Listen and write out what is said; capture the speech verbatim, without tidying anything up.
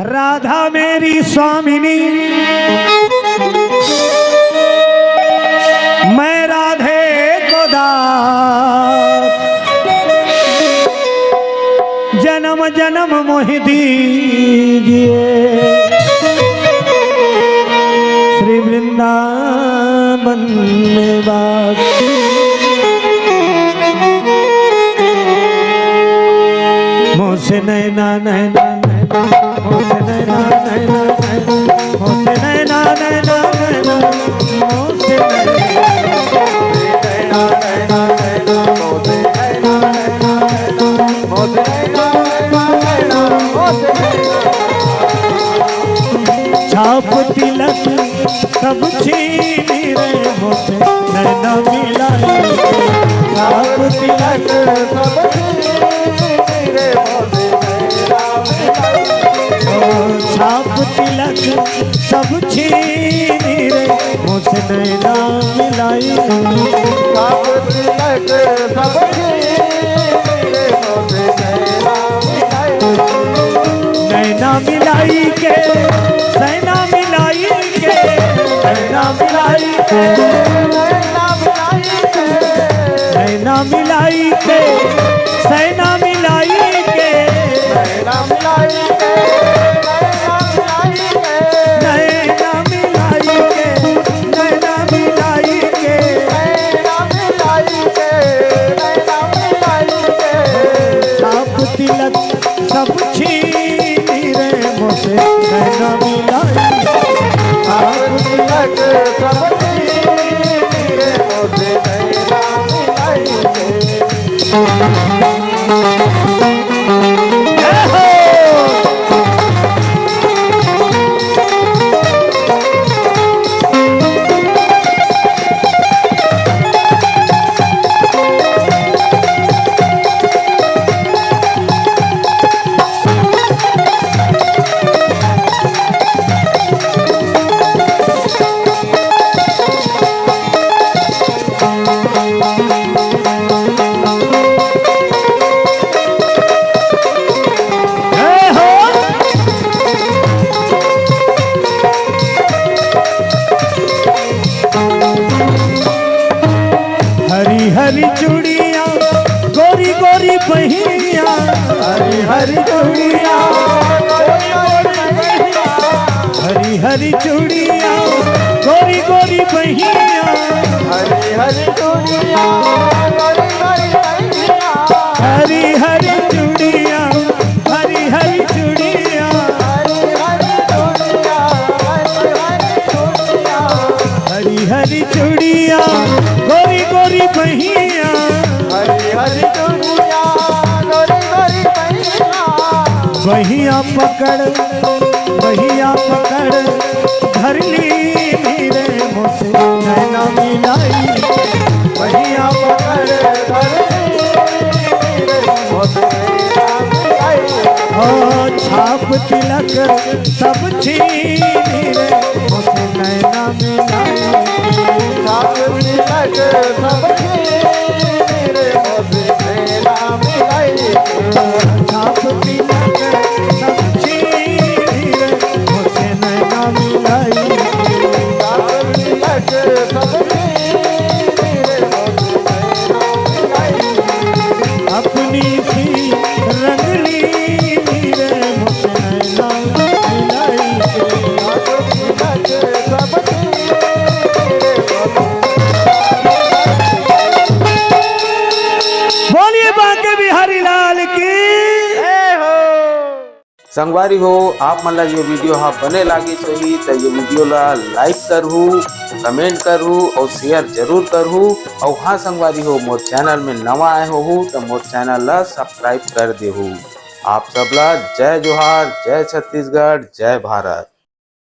राधा मेरी स्वामिनी, मैं राधे को दास, जन्म जन्म मोहि दीजिए श्री वृंदावन निवास। मोसे नैना नैना नैना, मोसे नैना नैना नैना, मोसे नैना नैना नैना, मोसे नैना नैना नैना, मोसे नैना नैना नैना, मोसे नैना नैना नैना, मोसे नैना। छाप तिलक सब छीनी रे मोसे नैना मिलाई। छाप तिलक सब छीनी रे मोसे नैना मिलाई। ओ छाप तिलक सब छीनी रे मोसे नैना मिलाई। छाप तिलक सब छीनी रे मोसे नैना मिलाई। नैना मिलाई के, सैना मिलाई के, नैना मिलाई के, नैना मिलाई के, नैना मिलाई के, सैना मिलाई के, नैना मिलाई के, नैना मिलाई के, नैना मिलाई के, नैना मिलाई के, नैना मिलाई के, नैना मिलाई के। छाप तिलक सब छीनी रे मोसे नैना मिलाई। छाप तिलक सब छीनी रे मोसे नैना मिलाई रे। जय हो। जय हो। हरी हरी चूड़िया, गोरी गोरी बहिया। हरी हरी चूड़िया, हरी हरी चूड़िया, गोरी गोरी बहिया। हरी हरी चूड़िया, गोरी गोरी बहिया। हरी हरी चूड़िया, हरी हरी चूड़िया। हरी हरी चूड़िया, हरी हरी चूड़िया। हरी हरी चूड़िया, गोरी गोरी बहिया। हरी हरी चूड़िया, गोरी गोरी बहिया। बहिया पकड़, बहिया पकड़, धर लीनी रे मोसे नैना मिलाई। बहिया पकड़, धर लीनी रे मोसे नैना मिलाई। ओ छाप तिलक सब छीनी रे मोसे नैना मिलाई। छाप तिलक सब छीनी रे मोसे नैना मिलाई। छाप तिलक सब छीनी रे मोसे नैना मिलाई। छाप तिलक सब छीनी रे मोसे नैना मिलाई। अपनी सी रंगली रे मोसे नैना मिलाई। बोलिए बांके बिहारी लाल की। संगवारी हो, आप मन ला ये video हा बने लागिस होही त ये video ला like करहू, comment करहू और share जरूर करहू। और हाँ संगवारी हो, मोर channel में नवा आए होहू त मोर channel ला subscribe कर देहू। आप सब ला जय जोहार, जय छत्तीसगढ़, जय भारत।